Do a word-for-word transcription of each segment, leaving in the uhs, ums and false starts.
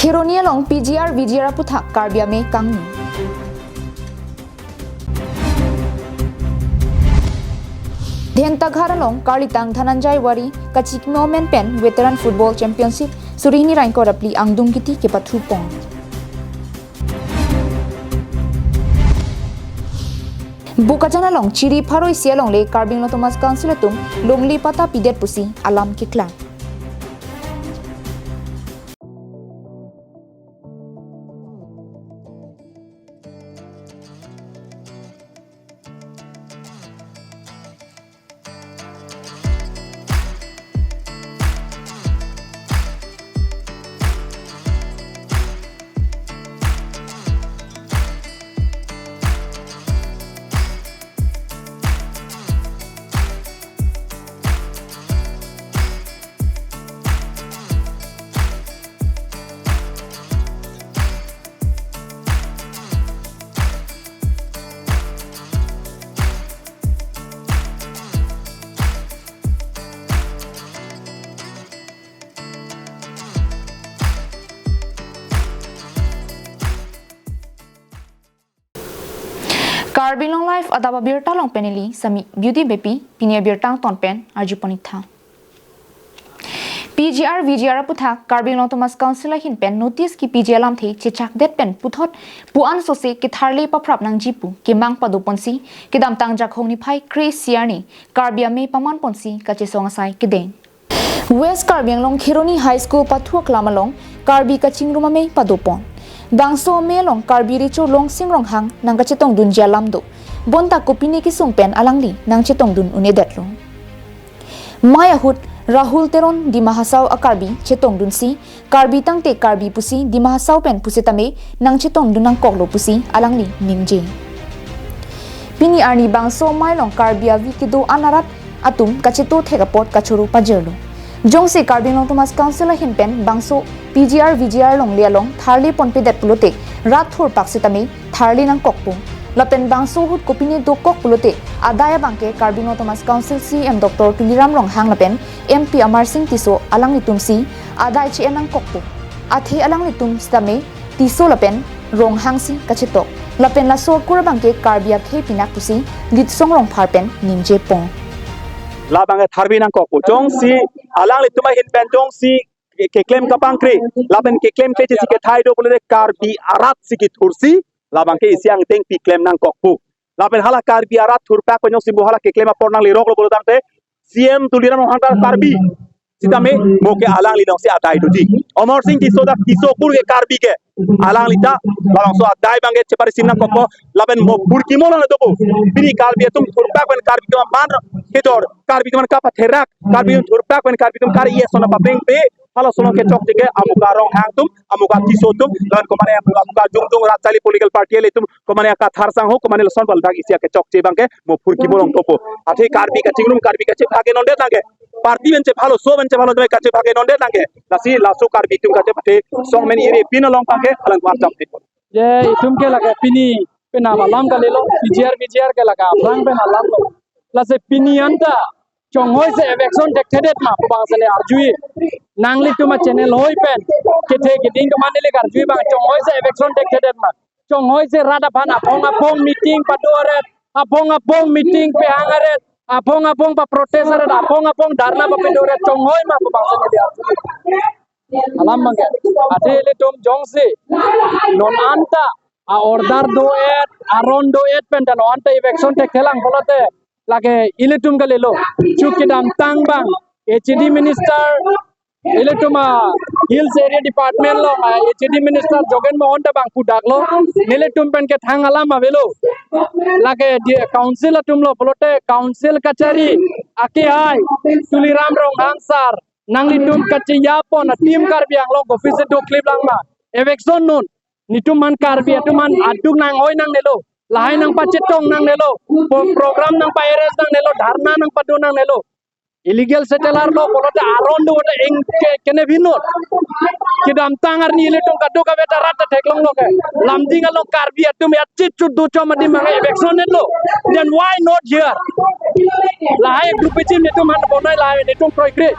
Kheroni along P G R V G R aputhak Karbi Amei kangni. Dhentaghat along Karlitang Dhananjay Wari kachikme amen pen Veteran Football Championship suri hini ra ingkoi ra phli angdung kiti kepathu pon. Bokajan along Chiri pharo isi alongle Karbi Anglong Autonomous Council atum longle patta pidet pusi alam keklang. Karbi Anglong Live adap abirta along pen neli Sami Beauty Beypi, pini abirta angton pen arju pon-ik tha. P G R V G R aputhak Karbi Anglong Autonomous Council ahin pen notice kepiji alamthe chechakdet pen puthot pu-an sose ketharle paphrap nangji pu kemang pado ponsi kedamtang Jakhong niphai kre-isi arni Karbi Amei paman ponsi kachesong asai kedeng. West Karbi Anglong Kheroni High School pathu aklam along Karbi kachingrum amei pado pon. Bangso amei along Karbi Recho Longsing Ronghang nangkachetongdunji alam do. Bonta kopine kesung pen alangli nangchetongdun un-edetlo. Mei ahut Rahul Teron Dima Hasao a-Karbi chetongdunsi Karbi tangte Karbi pusi Dima Hasao pen pusitame nangchetongdun nangkoklo pusi alangli ningje. Pini arni bangso amei along Karbi avi kedo an arat atum kacheto thek apot kachoro pajirlo. Jongsi Karbi Anglong Autonomous Council ahin pen bangso P G R V G R longle along tharle ponpedet pulote rat thurpak sitame tharle nangkokpo. Lapen bangso ahut kopine dokok pulote adai abangke Karbi Anglong Autonomous Council C E M Doctor Tuliram Ronghang lapen M P Amarsing Tisso alanglitumsi adai che-en nangkokpo. Athe alanglitum sitame Tisso lapen Ronghangsi kachetok. Lapen laso akur abangke Karbi akhei pinak pusi Litsong Rongphar pen ningje pon. Labangke tharle nangkokpo. Jongsi alanglitum ahin pen jongsi ke-, keklem kapangkre, lapen keklem kechesi kethai do pulote Karbi arat si kethursi, labangke isi angteng pi klem nangkokpo. Lapen hala Karbi arat thurpak pen jongsi mo hala keklem apor nangleroklo pulo tangte, C E M Tuliram Ronghang ta Karbi. Sitame mo ke alangli alongsi adai doji. Amarsing Tisso dak Tisso akur ke Karbi ke. Alangli ta labangso adai abangke cheparisim nangkokpo lapen mo phurkimo along dopo. Pini Karbi atum thurpak pen Karbi keman kejor, Karbi keman kapatherak, Karbi atum thurpak pen Karbi atum kar-i ason paplengpe, halaso along kechokche ke amuka Ronghang atum, amuka Tisso atum, lapen komane amuka Jungjung Rat Chali Political Party ilitum, komane Kathar Sangho, komane lason bal dak isi akechokche abangke mo phurkimo along dopo. Athe Karbi kachingrum, Karbi kachebhage nondet nangke. Party pen chephalo, so pen chephalo, doi kachebhage nondet nangke. Lasi laso Karbi atum kachepathe song men iri pin along abangke alang warjap di. Je itum ke lake pini penam alam kalilo, P G R V G R ke lake aphrang pen alamlo. Lasi pini anta chonghoi se eviction thekthedet ma pu abang sele arjui. Nanglitum a-channel hoi pen kethe keding keman neli karjui abang chonghoi se eviction thekthedet ma. Chonghoi se rat aphan aphong aphong meeting pado aret, aphong aphong meeting pehang aret, aphong aphong paprotest aret, aphong aphong dharna papedo aret, chonghoi ma pu abang sele arjui. Alam abangke. Athe ilitum jongsi non anta a-order do-et, aron do-et pen ta non anta eviction thekthelang pulote lake ilitum kalilo. Chu kedamtang abang H A D minister, ilitum a-Hills Area Department along a-H A D minister Jogen Mohan ta abang pudaklo, nelitum pen kethang alam avelo. Lake di council atumlo pulote council kachari akehai Tuliram Ronghang sir, nanglitum kacheyapon a-team Karbi Anglong office do kliplang ma. Eviction non. Netum aphan Karbi atum aphan aduk nanghoi nangnelo. Lahai nangpachetong nangnelo. Pro-, program nangpa-arrange nangnelo. Dharna nangpado nangnelo. Illegal settler lo pulote aron do pulote eng ke, kene binot. Kedamtang arni ilitum kadokave ta rat ta theklonglo ke. Lumding along Karbi atum ya chit chut do chom adim abang eviction lo. Then why not here? Lahai group ichim netum aphan bonai lahai netum kroikre.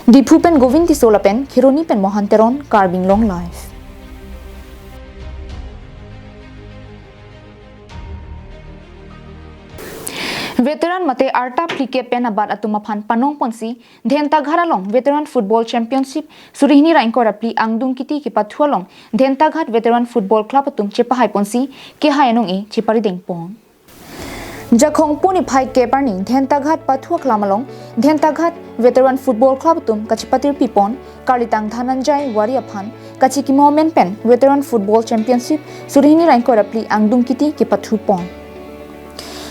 Diphu pen Govind Tisso lapen Kheroni pen Mohan Teron, Karbi Anglong Live. Veteran mate arta phlikep pen abat atum aphan panong ponsi Dhentaghat along Veteran Football Championship suri hini ra ingkoi ra phli angdung kiti kepathu along Dhentaghat Veteran Football Club atum chepahai ponsi kehai anong-e cheparideng pon. Jakhong puni phai kep arni Dhentaghat pathu aklam along Dhentaghat Veteran Football Club atum kachepatirpi pon, karlitang Dhananjay Wari aphan kachikimo amen pen Veteran Football Championship suri hini ra ingkoi ra phli angdung kiti kepathu pon.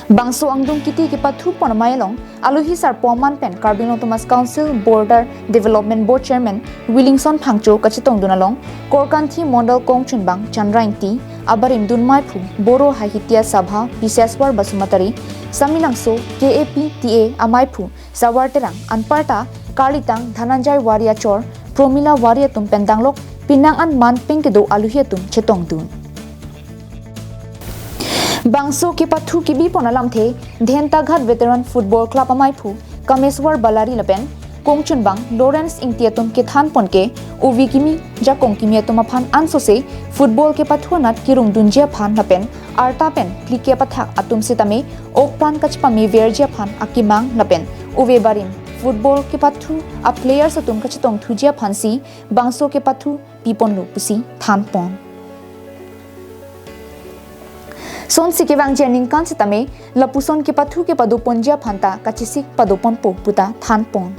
Bangso angdung kiti kepathu pon amei along alohi sarpo aman pen Karbi Anglong Autonomous Council Border Development Board Chairman Willingson Phangcho kachetongdun along Korkanthi Mondol kongchunbang Chandra Ingti, abarim dun meiphu Boro Sahitya Sabha Biseswar Basumatary, Saminangso K A P T A ameiphu Savar Terang, anparta karlitang Dhananjay Wari achor Promila Wari atum pen danglok penang an man peng kedo alohi atum chetongdun. Bangso kepathu kebi pon alamthe Dhentaghat Veteran Football Club ameiphu Kameswar Balari lapen kongchunbang Lawrence Ingti atum kethan pon ke, ove kimi jakong kimi atum aphan ansose football kepathu anat kerungdunji aphan lapen arta pen phlikep athak atum sitame okpran kachepameverji aphan akemang lapen ove barim football kepathu a players atum kachetongthuji aphansi bangso kepathu piponlo pusi than pon. Sonsi kevangji aningkan sitame lapuson kepathu kepado ponji aphanta kachesik pado ponpo puta than pon.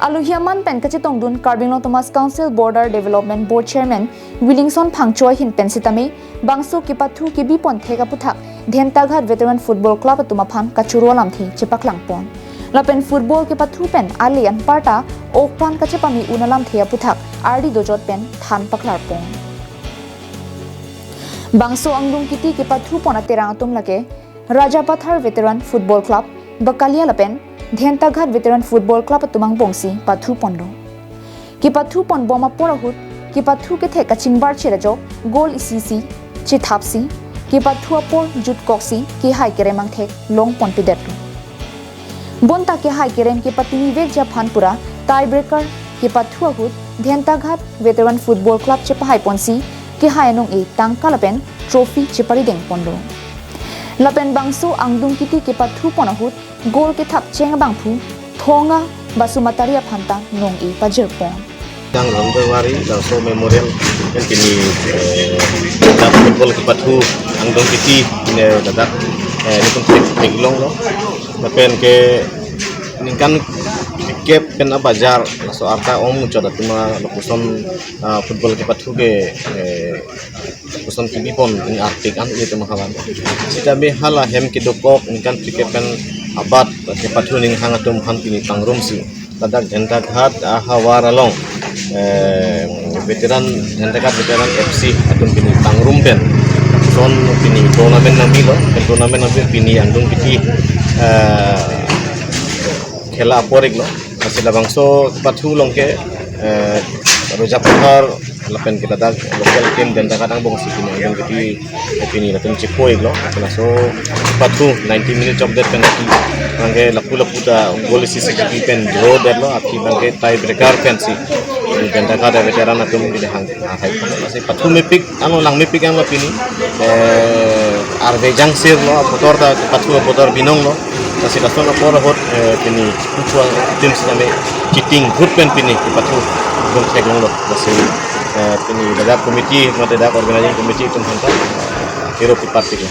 Alohi aman pen kachetongdun Karbi Anglong Autonomous Council Border Development Board Chairman Willingson Phangcho ahin pen sitame bangso kepathu kebi pon thek aputhak Dhentaghat Veteran Football Club atum aphan kachoro alamthe chepaklang pon. Lapen football kepathu pen ale anparta okpran kachepame un alamthe aputhak ardi dojot pen than paklar pon. Bangso angdung kiti kepathu pon aterang atum lake Rajapathar Veteran Football Club, Bakalia lapen Dhentaghat Veteran Football Club atum angbongsi pathu ponlo. Kepathu pon bom apor ahut, kepathu kethek kachingbar chera ajok, goal isi isi chethapsi, kepathu apor jutkoksi, kehai kerem angthek long ponpedetlo. Bonta kehai kerem kepatini vekji aphan pura tie breaker kepathu ahut Dhentaghat Veteran Football Club chepahai ponsi kehai anong-e tangka lapen trophy cheparideng ponlo. Lapen bangso angdung kiti kepathu pon ahut goal kethap cheng abangphu Thonga Basumatary aphanta nong-e pajir pon. Yang Ramdewari Langso Memorial kan kini, eh, ladak football kepathu angdung kiti ne ladak, eh, nelitum thek theklonglo. Lapen ke ningkan phlikep pen abajar laso arta ong muchot atum lapuson, ah, football kepathu ke, eh, lapuson kebi pon ini artik an ini tema kawan. Sitame hala hem kedokok ningkan phlikep pen abat kepathu ninghang atum aphan pini pangrumsi ladak Dhentaghat ahavar along, eh, veteran, Dhentaghat Veteran F C atum pini pangrum pen son pini tournament nangpilo, pen tournament nangpi pini angdung kiti, eh, khela apor iklo. Lasi labangso kepathu along ke, eh, Rajapathar lapen ke ladak local team Dhentaghat angbongsi pini angdung kiti pini latum chepo iklo. Lapen laso kepathu ninety minutes of that penalty. Bangke lapu lapu ta goal isi isi pen draw detlo, aphi bangke tie breaker pensi Dhentaghat veteran atum pini hang, ah, hai. Lasi pathu mepik, ano lang mepik anglo pini. Eh, arve jangsir lo, abotor ta pathu abotor binong lo. Lasi lason apor ahut, eh, pini kuchua team sitame cheating good pen pini pathu gun theklonglo. Lasi, eh, pini ladak committee, mate ladak organizing committee atum aphanta hero pipartik lo.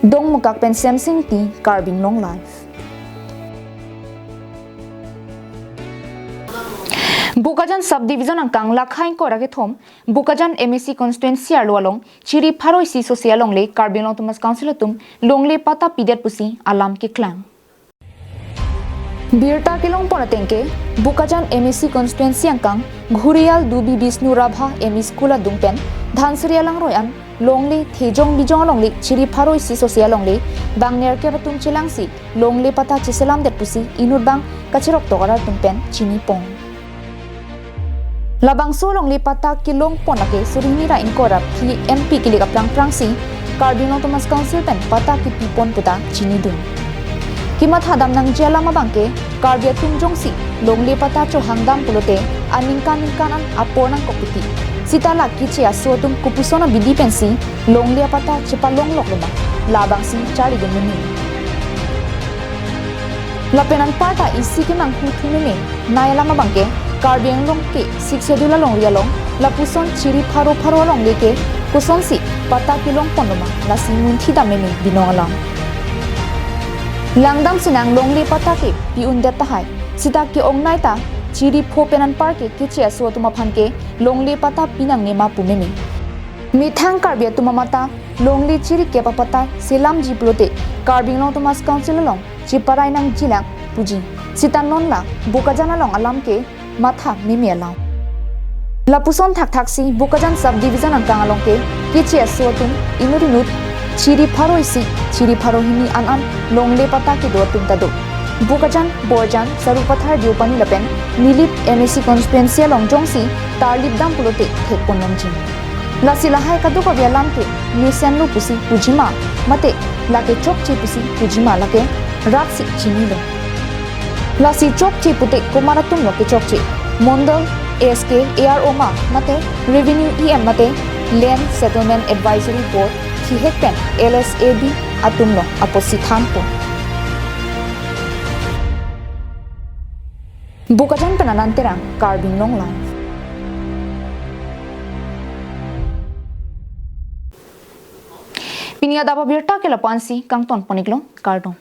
Dongmukak pen Semsing Ingti, Karbi Anglong Live. Bokajan Subdivision angkang lakha ingkoi ra kethom, Bokajan M A C constituency arlo along, Chiri pharo isi sose alongle, Karbi Anglong Autonomous Council atum longle patta pidet pusi alam keklang. Birta kelong pon ateng ke, Bokajan M A C constituency angkang, Ghurial Dubi Bisnu Rabha M E School adung pen, Dhansiri alangroi an, longle thejong bijong alongle, Chiri pharo isi sose alongle, bang nerkep atum chelangsi, longle patta cheselamdet pusi, inut bang, kacherok tok arat atum pen, chini pon. Labangso longle patta kelong pon ake suri hini ra ingkoi ra phli M P kilik aphrang phrangsi Karbi Anglong Autonomous Council pen patta kepi pon puta chinidun. Kematha dam nangji alam abangke, Karbi atum jongsi longle patta chohang dam pulote, aningkan ningkan an apor nangkok piti. Sita la keche aso atum kopuson abidi pensi longle apatta chepalonglok loma, labangsi charlidun meme. Lapen anparta isi kemanghu thu meme nai alam abangke, Karbi Anglong ke Sixth Schedule alongri along, lapuson chiri pharo pharo alongle ke kosonsi patta kelong pon loma, lasi munthi dam meme binong alam. Langdam sinang longle patta ke pi-undet tahai. Sita ke-ongnei ta chiri pho pen anpar ke keche aso atum aphan ke longle patta pinangne ma pu meme. Methang Karbi atum amat ta longle chiri kep apatta selamji pulote Karbi Anglong Autonomous Council along cheparai nangjilang puji. Sita non la Bokajan along alam ke matha meme alam. Lapuson thakthak si Bokajan Sub Division angkang along ke keche aso atum inut inut chiri pharo isi, chiri pharo hini an an longle patta kedo atum ta do. Bokajan, Borjan, Sarupathar, Deopani lapen Nilip M A C constituency along jongsi tarlip dam pulote thek pon nangji. Lasi lahai kadokave alam ke mesenlo pusi pujima, mate lake chokche pusi pujima, lake rat si chinilo. Lasi chokche pute komat atumlo kechokche? Mondol, A S K, A R O ma, mate Revenue E M, mate Land Settlement Advisory Board, thihek pen L S A B atumlo apotsi thanpo. Bokajan pen Anand Terang, Karbi Anglong Live. Pini adap abirta ke lapu-ansi kangton pon-iklo, kardom.